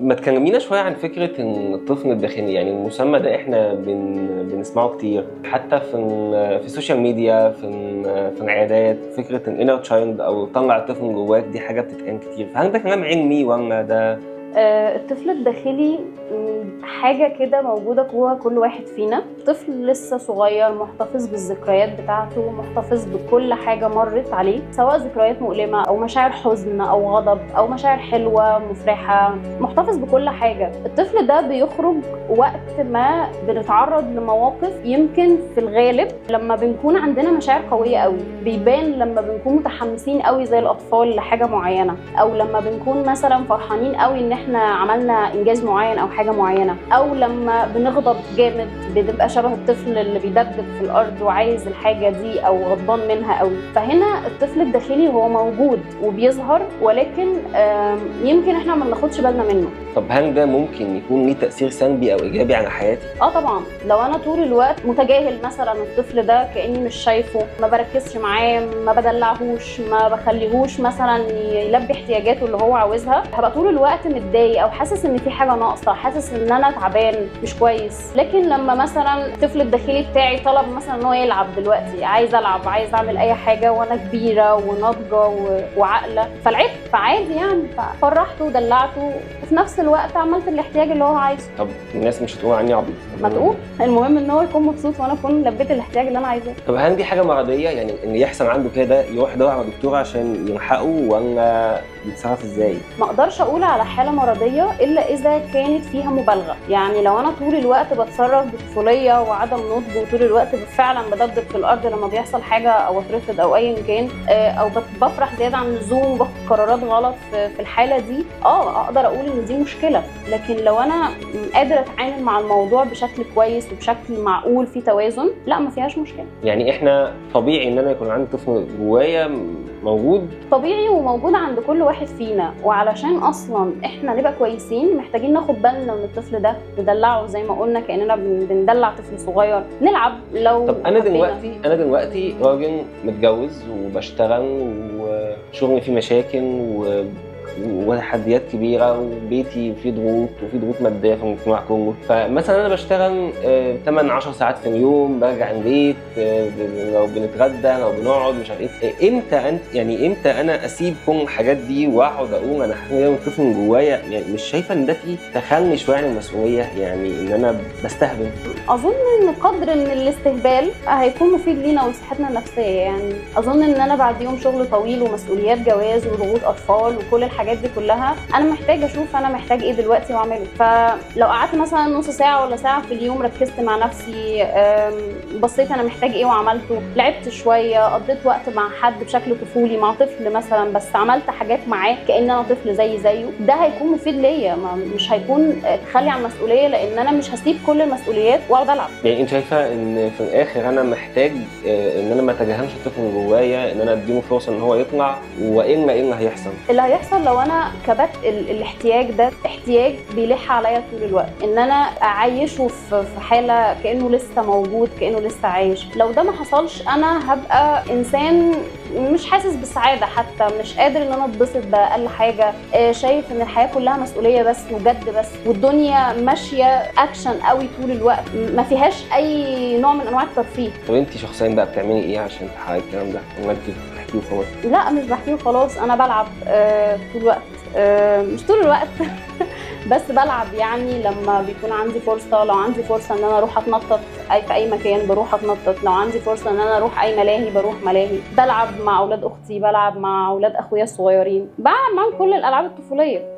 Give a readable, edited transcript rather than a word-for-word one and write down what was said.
ما تكلمينا شوية عن فكرة ان الطفل الداخلي، يعني المسمى ده احنا بنسمعه كتير حتى في ال social media، في العيادات. فكرة ال inner child او طلع الطفل من جواك، دي حاجة بتتقال كتير، فهل ده كلام علمي ولا ده؟ الطفل الداخلي حاجة كده موجودة جوه كل واحد فينا. طفل لسه صغير محتفظ بالذكريات بتاعته، محتفظ بكل حاجة مرت عليه، سواء ذكريات مؤلمة أو مشاعر حزن أو غضب أو مشاعر حلوة مفرحة، محتفظ بكل حاجة. الطفل ده بيخرج وقت ما بنتعرض لمواقف، يمكن في الغالب لما بنكون عندنا مشاعر قوية قوي، بيبان لما بنكون متحمسين قوي زي الأطفال لحاجة معينة، أو لما بنكون مثلا فرحانين قوي إن احنا عملنا إنجاز معين أو حاجة معينة، أو لما بنغضب جامد بنبقى شبه الطفل اللي بيدبدب في الأرض وعايز الحاجة دي أو غضبان منها قوي. فهنا الطفل الداخلي هو موجود وبيظهر، ولكن يمكن احنا ما بناخدش بالنا منه. طب هل ده ممكن يكون ليه تأثير سلبي أو إيجابي على حياتي؟ اه طبعا، لو انا طول الوقت متجاهل مثلا الطفل ده، كاني مش شايفه، ما بركزش معاه، ما بدلعهوش، ما بخليهوش مثلا يلبي احتياجاته اللي هو عاوزها، هبقى طول الوقت متضايق او حاسس ان في حاجة ناقصه، حاسس ان انا تعبان مش كويس. لكن لما مثلا الطفل الداخلي بتاعي طلب مثلا ان هو يلعب دلوقتي، عايز العب، عايز اعمل اي حاجة، وانا كبيرة وناضجه وعاقله، فلعبت، فعادي يعني، ففرحته ودلعته، وفي نفس الوقت عملت الاحتياج اللي هو عايزه. طب الناس مش هتقول عني عبيط؟ ما تقول، المهم ان هو يكون مبسوط وانا اكون لبيت الاحتياج اللي انا عايزاه. طب هل دي حاجة مرضية؟ يعني ان يحصل عنده كده يروح يدور على دكتور عشان يلحقه، ولا يتصرف ازاي؟ ما اقدرش اقول على حاله مرضية الا اذا كانت فيها مبالغه. يعني لو انا طول الوقت بتصرف بطفوليه وعدم نضج، وطول الوقت فعلا بدبدب في الارض لما بيحصل حاجة او اترفض او ايا كان، او بفرح زيادة عن اللزوم وباخد قرارات غلط، في الحالة دي اقدر اقول ان دي مشكلة. لكن لو انا قادرة اتعامل مع الموضوع بشكل كويس وبشكل معقول في توازن، لا ما فيهاش مشكلة. يعني احنا طبيعي ان انا يكون عندي طفل جوايا موجود؟ طبيعي وموجود عند كل واحد فينا، وعلشان اصلا احنا نبقى كويسين محتاجين ناخد بالنا من الطفل ده، ندلعه زي ما قلنا كاننا بندلع طفل صغير، نلعب لو طب انا دلوقتي راجل متجوز وبشتغل وشغلي فيه مشاكل وتحديات كبيرة، وبيتي فيه ضغوط وفيه ضغوط مادية في المجتمع كله. فمثلا انا بشتغل 8-10 ساعات في اليوم، برجع البيت، لو بنتغدى لو بنقعد مش عارف ايه، امتى انا اسيب كل الحاجات دي واقعد اقول انا حاسس ان انا طفل من جوايا؟ يعني مش شايفه ان ده فيه تخلي شوية عن المسؤولية، يعني ان انا بستهبل؟ اظن ان قدر من الاستهبال هيكون مفيد لينا ولصحتنا النفسية. يعني اظن ان انا بعد يوم شغل طويل ومسؤوليات جواز وضغوط اطفال وكل الحاجات دي كلها، انا محتاجه اشوف انا محتاج ايه دلوقتي واعمله. فلو قعدت مثلا نص ساعة ولا ساعة في اليوم ركزت مع نفسي، بصيت انا محتاج ايه وعملته، لعبت شوية، قضيت وقت مع حد بشكل طفولي، مع طفل مثلا بس عملت حاجات معاه كأن انا طفل زي زيه، ده هيكون مفيد ليا، مش هيكون تخلي عن مسؤولية، لان انا مش هسيب كل المسؤوليات واقعد العب. يعني انت شايفه ان في الاخر انا محتاج ان انا ما اتجاهلش الطفل من جوايا، ان انا اديله فرصة ان هو يطلع، والا ايه اللي هيحصل؟ اللي هيحصل لو انا كبت الاحتياج ده، احتياج بيلح عليا طول الوقت، ان انا اعيشه في حاله كانه لسه موجود، كانه لسه عايش. لو ده ما حصلش انا هبقى انسان مش حاسس بالسعادة، حتى مش قادر ان انا اتبسط باقل حاجة، شايف ان الحياة كلها مسؤولية بس وجد بس، والدنيا ماشية اكشن قوي طول الوقت، ما فيهاش اي نوع من انواع الترفيه. طب انت شخصيا بقى بتعملي ايه عشان تحققي الكلام ده؟ ولا انت بتحكيه وخلاص؟ لا مش بحكيه وخلاص، انا بلعب طول الوقت، مش طول الوقت بس بلعب. يعني لما بيكون عندي فرصة، لو عندي فرصة ان انا اروح اتنطط في اي مكان بروح اتنطط، لو عندي فرصة ان انا اروح اي ملاهي بروح ملاهي، بلعب مع اولاد اختي، بلعب مع اولاد اخويا الصغيرين، بلعب معاهم كل الالعاب الطفولية.